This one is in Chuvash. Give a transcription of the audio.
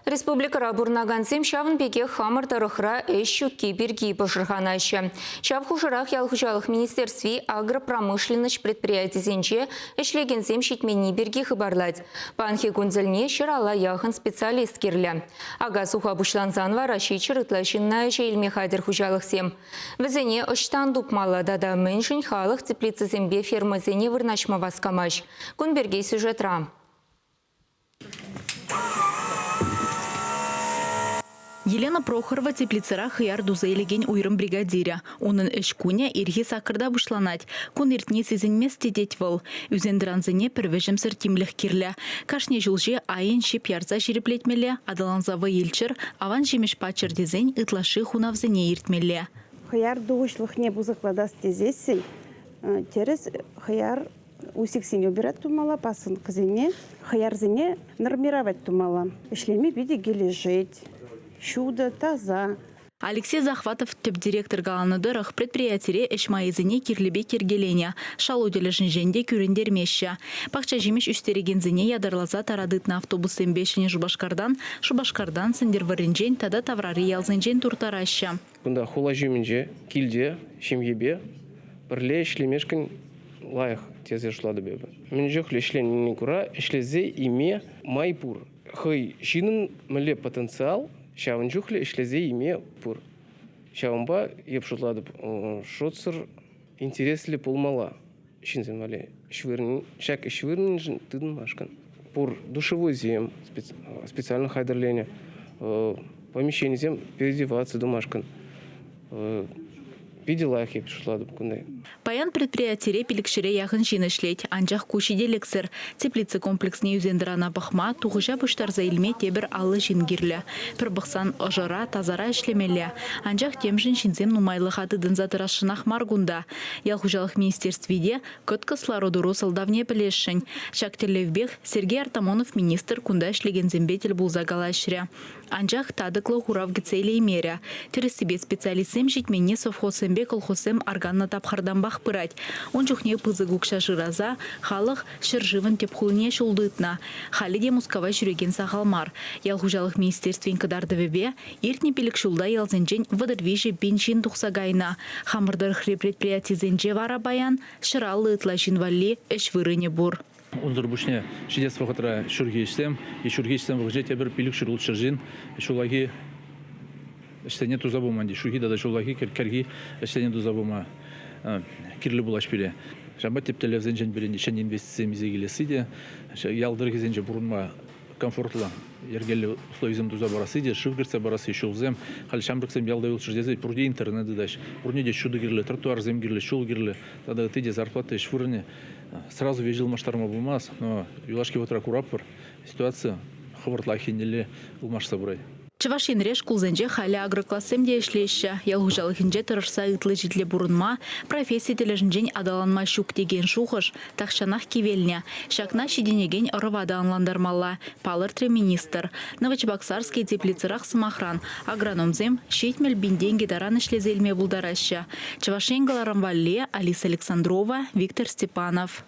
Республикӑра пурӑнакансем ҫавӑн пекех хамӑр тӑрӑхра ӗҫ ҫукки пирки пӑшӑрханаҫҫӗ. Ҫав хушӑрах ял хуҫалӑх министерстви агропромышленноҫ предприятисенче ӗҫлекенсем ҫитменни пирки хыпарлать. Паянхи кун тӗлне 150 яхӑн специалист кирлӗ. Ака-суха пуҫлансан вара 700 ытла ҫынна ӗҫе илме хатӗр хуҫалӑхсем. Вӗсене ӑҫтан тупмалла тата мӗншӗн халӑх теплицӑсемпе фермӑсене вырнаҫма васкамасть? Кун пирки сюжетра. Елена Прохорова теплицӑра хӑяр туса илекен уйрӑм бригадирӗ. Унӑн ӗҫ кунӗ ирхи саккӑрта пуҫланать. Кун иртни сисӗнмест те тет вӑл. Ӳсен-тӑрансене пӗр вӗҫӗмсӗр тимлӗх кирлӗ. Кашни ҫулҫи айӗн ҫип ярса ҫирӗплетмелле, аталанса вӑй илччӗр, аван ҫимӗҫ паччӑр тесен ытлашши хунавсене иртмелле. Хӑяр тухӑҫлӑхне пысӑклатас тесессӗн тӗрӗс хӑяр Усиксене убирать тумалла, пасынкӑсене, хӑярсене нормировать тумалла. Ӗҫлеме питӗ килӗшет. Ҫутӑ, таса. Алексей Захватов тӗп директор каланӑ тӑрӑх, предприятире ӗҫ майӗсене кирлӗ пек йӗркеленӗ, шалу тӗлӗшӗнчен те кӳрентермеҫҫӗ. Пахча-ҫимӗҫ ӳстерекенсене ятарласа тара тытнӑ автобуссемпе Ҫӗнӗ Шупашкартан, Шупашкартан, Сӗнтӗрвӑрринчен тата таврари ялсенчен турттараҫҫӗ. Кунта хула ҫумӗнче, килте, ҫемьепе пӗрле ӗҫлемешкӗн лайӑх тесе шутлатӑп эпӗ. Мӗн чухлӗ ӗҫленине кура ӗҫлесе име май пур. Хӑй ҫыннӑн мӗнле потенциал, ҫавӑн чухлӗ ӗҫлесе име пур. Ҫавӑнпа эп шутлатӑп, шутсӑр интереслӗ пулмалла ҫынсем валли ҫак ӗҫ вырӑнӗшӗн тытӑнмашкӑн. Пур душевойсем специально хатӗрленӗ, помещенисем переодеваться тумашкӑн питӗ лайӑх эп шутлатӑп кунта. Паян предприятире пилӗкҫӗре яхӑн ҫын ӗҫлет, анчах ку ҫителӗксӗр. Теплица комплексне ӳсен-тӑрана пӑхма, тухӑҫа пуҫтарса илме тепӗр 50 ҫын кирлӗ. Пӗр пӑхсан ӑшӑра, тасара ӗҫлемелле. Анчах темшӗн ҫынсем нумайлӑха тытӑнса тӑрасшӑнах мар кунта. Ял хуҫалӑх министерстви те кӑткӑс лару-тӑру сӑлтавне пӗлесшӗн. Ҫак тӗллевпех Сергей Артамонов министр кунта ӗҫлекенсемпе тӗл пулса калаҫрӗ. Анчах татӑклӑ хурав кӗтсе илеймерӗ. Тӗрӗссипе специалистсем ҫитменни совхозсемпе колхозсем арканнӑ тапхӑртанпах пырать. Ун чухне пысӑк укҫа шыраса халӑх ҫӗршывӑн тӗп хулине ҫул тытнӑ. Халӗ те Мускава ҫӳрекен сахал мар. Ял хуҫалӑх министерствин кӑтартӑвӗпе иртнӗ пилӗк ҫулта ялсенчен 33 пин ҫын тухса кайнӑ. Хамӑр тӑрӑхри предприятисенче вара паян 150 ытла ҫын валли ӗҫ вырӑнӗ пур. Унсӑр пуҫне ҫитес вӑхӑтра ҫурхи ӗҫсем, ҫурхи ӗҫсем вӑхӑчӗ тепӗр 500 ултҫӗр ҫын ҫуллахи ӗҫсене туса пыма, ҫурхи тата ҫуллахи кӗрхи ӗҫсене туса пыма кирлӗ пулаҫ пире. Ҫавӑнпа тӗп тӗллевсенчен пӗри ҫӗнӗ инвестицисем илсе килесси те, ял тӑрӑхӗсенче пурӑнма комфортлӑ, йӗркеллӗ условисем туса парасси те, шыв кӗртсе парасси, ҫулсем. Халь ҫамрӑксем ялта юлччӑр тесе пурте интернет тытаҫ, пурне те ҫутӑ кирлӗ, тротуарсем кирлӗ, ҫул кирлӗ тата ытти те зарплата ӗҫ вырӑнӗ. Сразу веҫ ылмаштарма пулмасть, но юлашки вӑхӑтра куратпӑр, ситуаци хӑвӑртлах еннелле ылмашса пырать. Чӑваш Енре шкулсенче халӗ агроклассем те ӗҫлеҫҫӗ. Ял хуҫалӑхӗнче тӑрӑшса ытлӑ-ҫитлӗ пурӑнма, професси тӗлӗшӗнчен аталанма ҫук текен шухӑш тахҫанах кивелнӗ. Ҫакна ҫитӗнекен ӑрӑва та ӑнлантармалла, палӑртрӗ министр. Новочебоксарский теплицӑрах, сӑмахран, агрономсем 70 пин тенкӗ таран ӗҫлесе илме пултараҫҫӗ. Чӑваш Ен кӑларӑм валли Алиса Александрова, Виктор Степанов.